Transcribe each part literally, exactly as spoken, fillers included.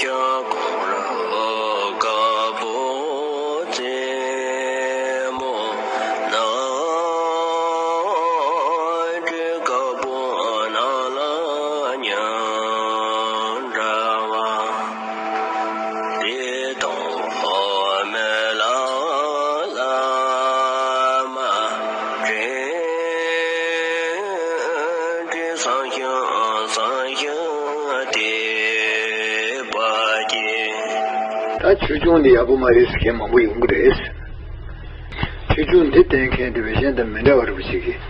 ཀྱང་གོང་རང་དཀར་པོ་རྩེ་མོ་ན། སྤྲིན་དཀར་པོ་ནགས་ལ་མཉམ་འདྲ་བ། དེ་དང་ཧོ་མེ་ལ་ལ་མ་དྲན། དྲན་བསམ་ཤིང་བསམ་ཤིང་དད་པ་སྐྱེ། ད་ཆོས་སྐྱོང་འདི་ཡག་པོ་མ་རེད་ཟེར་མཁན་མང་པོ་ཡོང་གི་རེད། ཆོས་སྐྱོང་འདི་བསྟེན་མཁན་དེ་བས་གཞན་དང་མི་འདྲ་བ་རེད་པ་ཞིག་གིས།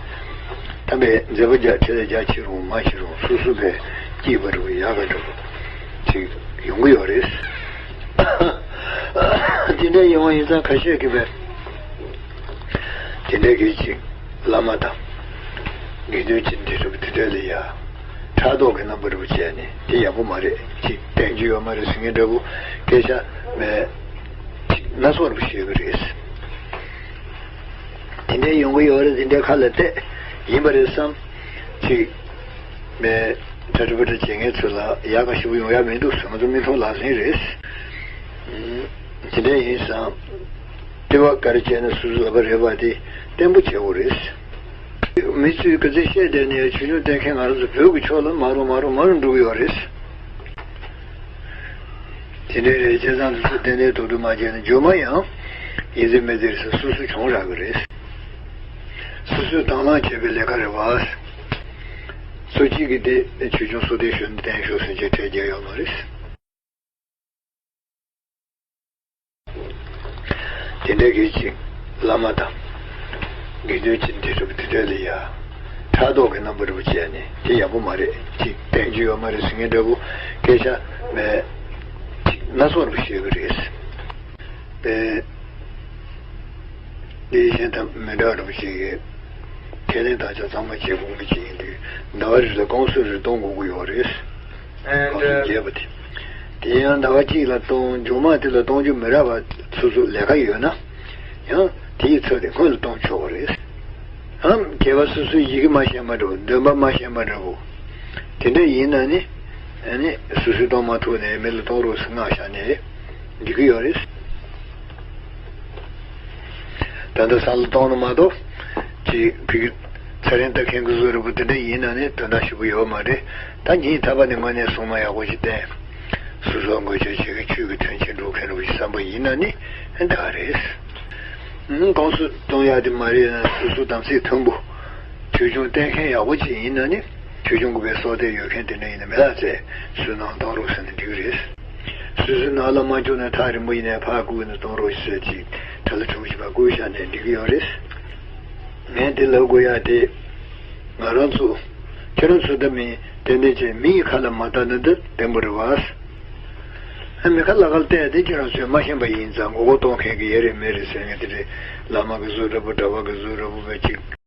དམ་པའི་མཛད་པ་རྒྱ་ཆེ་ལས་རྒྱ་ཆེ་རུང་མ་ཆེ་རུང་སོ་སོ་བས་སྐྱིད་པ་རེད་པ་ཡག་ག་འདྲ་པོ་ཅིག་ཡོང་གི་ཡོད་རེད། དེ་འདྲ་ཡོང་བ་ཡིན་ཙང་ཁ་ཤས་ཀྱིས་བས། དེ་འདྲ་གི་ཅིག་བླ་མ་དང་། དགེ་འདུན་ཅིག་འདི་རུ་དེ་འདྲ་ལ་ཡ། ཕྲག་དོག་གི་རྣམ་པ་རུ་བྱས་ནས་དེ་ཡག་པོ་མ་རེད་ཅིག་བསྟན་རྒྱུ་ཡོད་མ་རེད་ཟེར་མཁན་འདྲ་པོ་སྐད་ཆ་མེད། ཅིག་སྣ་ཚོགས་རུ་བཤད་གི་རེད། དེ་འདྲ་ཡོང་གི་ཡོད་རེད། དེ་འདྲ་ཁ་ལ་གཏད་ཡིན་པ་རེད་བསམ། ཅིག་མེད། གྲ་སྒྲིག་པ་འདྲ་བྱེད་མཁན་ཚོ་ལ་ཡག་ག་ཞེ་པོ་ཡོང་ཡ་མི་འདུག་ཟེར་ང་ཚོ་མི་ཐོག་ལག་ལེན་རེད། དེ་འདྲ་ཡིན་ཙང་། ལྟེ་བ་ག་རེ་བྱས་ན་སོ་སོའི་ལག་པ་རེད་པ་དེ་བརྟན་པོ་བྱེད་དགོས་རེད། མི་ཚོས་ག་ཚོད་བཤད་བསྡད་ནའི་ཆོས་སྐྱོང་བསྟེན་མཁན་ང་རང་ཚོ་བོད་ཀྱི་ཕྱོགས་ལ་མ་རུང་མ་རུང་མ་རུང་འགྲོ་གི་ཡོད་རེད། དེ་འདྲ་རེད། བྱས་ཙང་དེ་ཚོ་ཏན་ཏན་དོ་དོ་མ་བྱས་ན་རྗེས་མ་ཡང་ཡིན་ཚེ་མི་ཚེ་རེད་ཟེར་སོ་སོ་གྱོང་རག་གི་རེད། སོ་སོས་དང་བླངས་བྱས་པའི་ལས་ཀ་རེད་པ། སུ་གཅིག་གིས་དེ་ཆོས་སྐྱོང་གསོལ་འདེབས་ཞུ་ན་བསྟན་ཤོག་ཟེར་གྱི་གྲལ་རྒྱག་ཡོད་མ་རེད། དེ་འདྲ་གི་ཅིག་བླ་མ་དང་། དགེ་འདུན་ཅིག་འདི་རུ་དེ་འདྲ་ལ་ཡ། ཕྲག་དོག་གི་རྣམ་པ་རུ་བྱས་ནས་དེ་ཡག་པོ་མ་རེད་ཅིག་བསྟན་རྒྱུ་ཡོད་མ་རེད་ཟེར་མཁན་འདྲ་པོ་སྐད་ཆ་མེད། ཅིག་སྣ་ཚོགས་རུ་བཤད་གི་རེད། པས། འདི་གཞན་དང་མི་འདྲ་བ་རུ་བཤད་གི། ཁས་ལེན་དག་ཆ་ཚང་མ་བྱེད་དགོས་ཀྱི་ཅིག་ཡིན་དུས་ཟླ་བ་རེ་ལ་སྐོང་གསོལ་རེ་གཏོང་དགོས་ཀྱི་ཡོད་རེད། And, སྐོང་གསོལ uh, རྒྱས་པ་དེ། དེ་ཡང་ཟླ་བ་གཅིག་ལ་གཏོང་མཇུག་མ་དེ་ལ་གཏོང་རྒྱུ་མི་རག་པ་སོ་སོ་ལས་ཀ་ཡོད་ན། ཡང་དེའི་ཚོད་དེ་སྔོན་ལ་གཏོང་ཆོག་པ་རེད། ཨམ་རྒྱས་པ་སོ་སོའི་ཡི་གེ་མ་ཤེས་མ་འགྲོ་འདོན་པ་མ་ཤེས་མ་འགྲོ་བོ། དེ་འདྲ་ཡིན་ན་ནི། ཨ་ནི་སོ་སོའི་གཏོང་མ་ཐུབ་ནས་མི་ལ་གཏོང་རོགས་ཟེར་མངགས་བཞག་ནས་འགྲིག་གི་ཡོད་རེད། ད་ལྟ་ས་ལ་གཏོང་ན་མ་གཏོགས་ཅིག་ཕ་གི་ཚེ་རིང་ལྟ་མཁན་གྱི་བཟོ་རིག་པ་དེ་འདྲ་ཡིན་ན་ནི་དོན་དག་ཞེ་པོ་ཡོད་མ་རེད། ད་ཉིན་རྟག་པ་ནས་དངོས་གནས་སྲུང་མ་ཡག་པོ་ཞིག་བསྟེན། སོ་སོ་འགོ་བྱས་བྱེད་མཁན་ཆོས་ཀྱི་མཐུན་རྐྱེན་སྒྲུབ་མཁན་རུ་ཞིག་བསམ་པ་ཡིན་ན་ནི་ད་རེད། སྐོང་གསོལ་གཏོང་ཡག་དེ་མ་རེད་ན་སོ་སོ་དམ་ཚིག་མཐུན་པོ། ཆོས་སྐྱོང་བསྟེན་མཁན་ཡག་པོ་ཅིག་ཡིན་ན་ནི་ཆོས་སྐྱོང་གི་བའི་སྲོག་གཏད་ཡོད་མཁན་དེ་འདྲ་ཡིན་ན་མི་ལ་ཚེ་སོ་སོའི་ནང་གཏོང་རོགས་ཟེར་ན་འགྲིག་གི་རེད། སོ་སོའི་ནང་ལ་མ་བཅུག་ན་ཐག་རིང་པོ་ཡིན་ནའི་ཕར་བསྐུར་ནས་གཏོང་རོགས་ཞེས་ཅིག་གྲྭ་ལ་གྲོགས་ཞིག་ཕར་བསྐུར་བཞག་ནས་འགྲིག་གི་ཡོད་རེད། ངས་འདི་ལབ་དགོས་ཡག་དེ། ང་རང་ཚོ། ཁྱེད་རང་ཚོ་འདི་མིན་ཏན་ཏན་བྱས་མི་ཡི་ཁ་ལ་མ་བལྟས་ན་འདི་བདེན་པོ་རེད་བ། ཨ་མི་ཁ་ལ་ཁ་ལ་བལྟས་ཏེ་ཁྱེད་རང་ཚོས་མ་ཤེས་པ་ཡིན་ཙང་མགོ་སྐོར་གཏོང་མཁན་གྱི་ཡ་རེད་མེད་རེད་ཟེར་མཁན་དེ་རེད། བླ་མ་གི་བཟོ་འདྲ་པོ་གྲྭ་པ་གི་བཟོ་འདྲ་པོ་བས་ཅིག